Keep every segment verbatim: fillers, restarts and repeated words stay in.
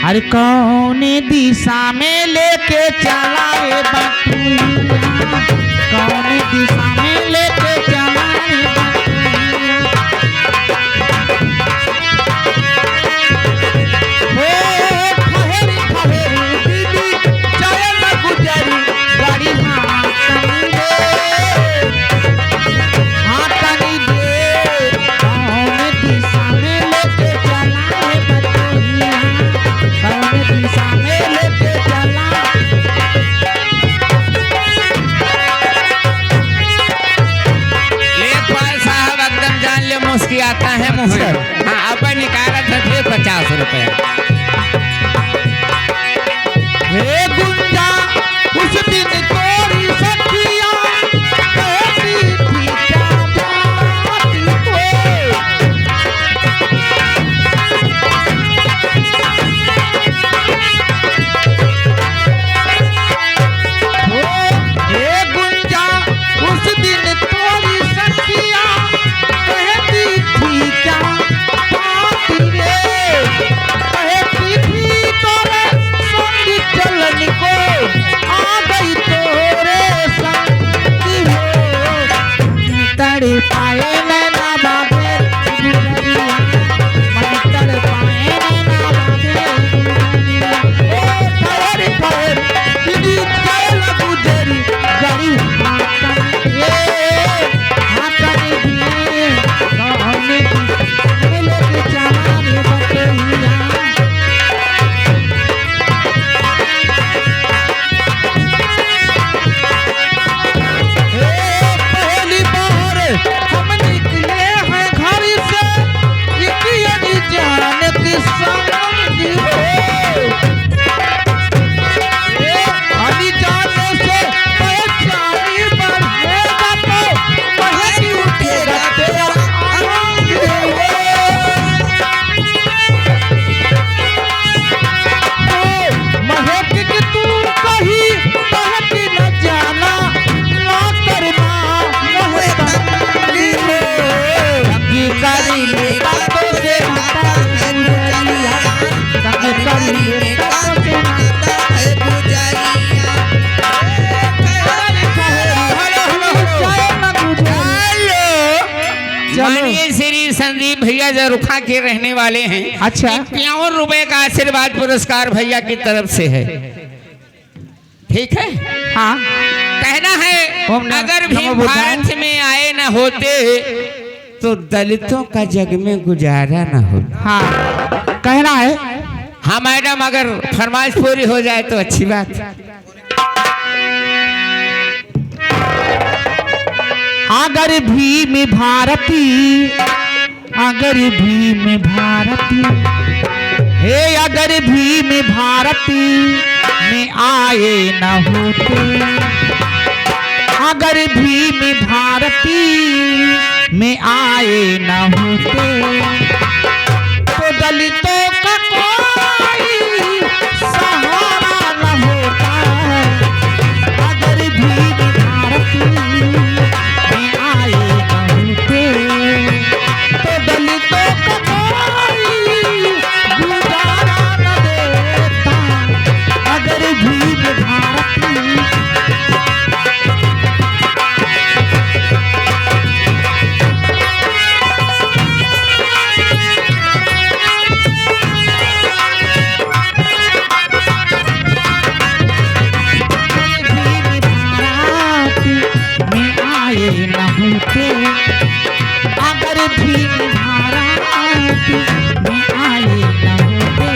अरे कौन दिशा में लेके चला रे बटुइया, कौन दिशा में लेके चला रे बटुइया। हो ठहरी ठहरी दीदी चल न गुजरी, गाड़ी हाँ तनी दे, हाँ तनी दे। कौन दिशा में लेके चला है बटोहिया, कौन दिशा में लेके चला। लेखपाल साहब एकदम जान ले मुस्कियाता है मुँह। अच्छा। हाँ, अब निकालत है फिर पचास रुपया। हे गुंजा, उस दिन तोरी सखिया कहती थी क्या बात हो। ओ, हे गुंजा, उस दिन तोरी सखिया कहती थी क्या बात रे, कहती थी तोरे संग चलन को, आ गई तोरे संग हो। तड़पाए नैना बाबे गुजरिया, मन तड़पाए नैना बाबे गुजरिया। ओ ठहर ठहर दीदी चल गुजरी, गरी हाकन ए, हाकन दिए, कहने की, मिले के चार बटोहिया। ए, पहली बार हम निकले हैं घर से, एक अनजान के संग हो। ए, अनजान से पहचानी बढ़ेगा तो महक उठेगा तेरा आनंद हो। ओ, महक के तू कहीं महक न जाना, ना करना मोहे तंग हो। तंग करी ले बातों से माता है गुजरिया, तंग करी ले बातों से माता है गुजरिया। हेलो, हेलो, हेलो। हेलो। चलो। माननीय श्री संदीप भैया जरुखा के रहने वाले हैं। अच्छा। इक्यावन रुपए का आशीर्वाद पुरस्कार भैया की तरफ से है। ठीक है? हाँ। कहना है, ओम नमः, अगर भीम नमो बुद्धाय। भारत में आए न होते तो दलितों का जग में गुजारा न होता। हाँ, कहना है। हाँ मैडम, अगर फरमाइश पूरी हो जाए तो अच्छी बात। अगर भीम भारती, अगर भीम भारती, हे अगर भीम भारती में आए न होते, अगर भीम भारती में आए न होते, तो दलितों का कोई सहारा न होता। अगर भीम भारती में आए न होते, तो दलितों का कोई गुजारा न देता। अगर भीम भारती में आए न होते, अगर भीम भारत में आए न होते,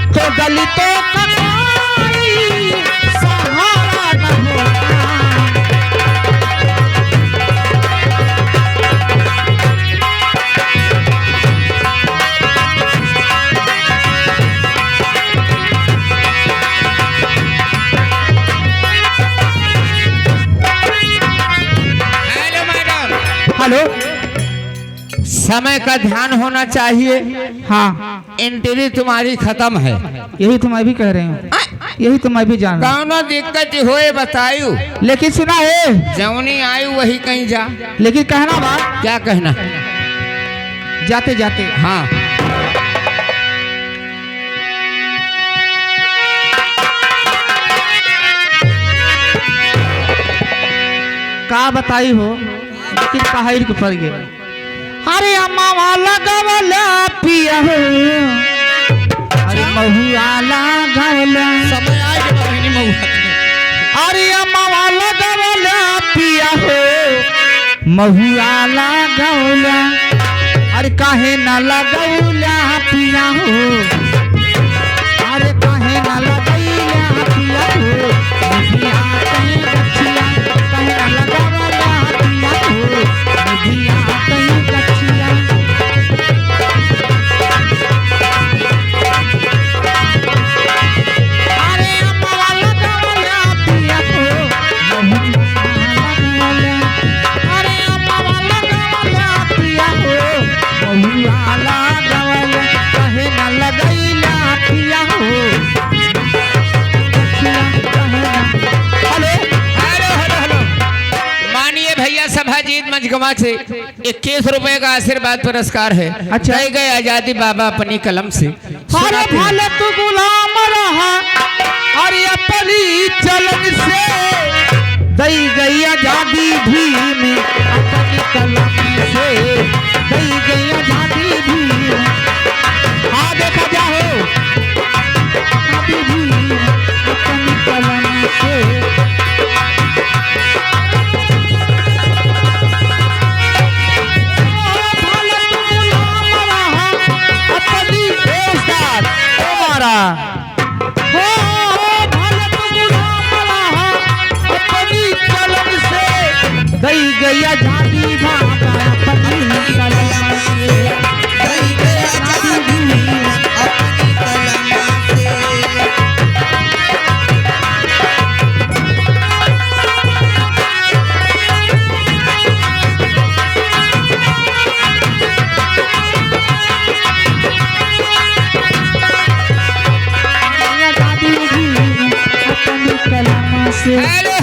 तो दलितों का कोई सहारा न होता। हेलो मैडम। हेलो। समय का ध्यान होना चाहिए। हाँ। एंट्री तुम्हारी खतम है। यही तो मैं भी कह रहे हूँ। आ? यही तो मैं भी जान रहा हूँ। कौनो दिक्कत होए बतायू। लेकिन सुना है। जौनी आयु वही कहीं जा। लेकिन कहना बा। क्या कहना? जाते जाते। हाँ। का बताई हो, लेकिन कहर के पड़ गए। अरे अम्मा वाला गवला पिया हो, अरे महुआ लागवला। समय आ गया बहिनी महुआ के। अरे अम्मा वाला गवला पिया हो, महुआ लागवला। अरे काहे ना लगौला पिया हो, अरे काहे ना लगैला पिया हो, निभिया कहीं गछिया, काहे ना लगौला पिया हो, निभिया कहीं गछिया। अरे अम्मा वाला गवला पिया हो, महुआ लगौला। अरे अम्मा वाला गवला पिया हो, महुआ लागवला, काहे ना लगैला पिया हो। हेलो, हेलो, हेलो, हेलो। माननीय भैया सभाजीत मंजगवा से इक्कीस रुपए का आशीर्वाद पुरस्कार है। अच्छा। दै गए आजादी बाबा अपनी कलम से। अरे भले तू गुलाम रहा, अरे अपनी चलन से दै गई आजादी भीम अपनी कलम से, दै गई आजादी भीम। हाँ, देखा जाओ, आजादी भीम अपनी कलम से। अपनी व्यवस्था तुम्हारा। हो, भले तू गुलाम रहा, अपनी कलम से। गई गई आजादी बाबा अपनी कलम से। गई गई आजादी अपनी कलम से। आजादी अपनी कलम से। हेलो,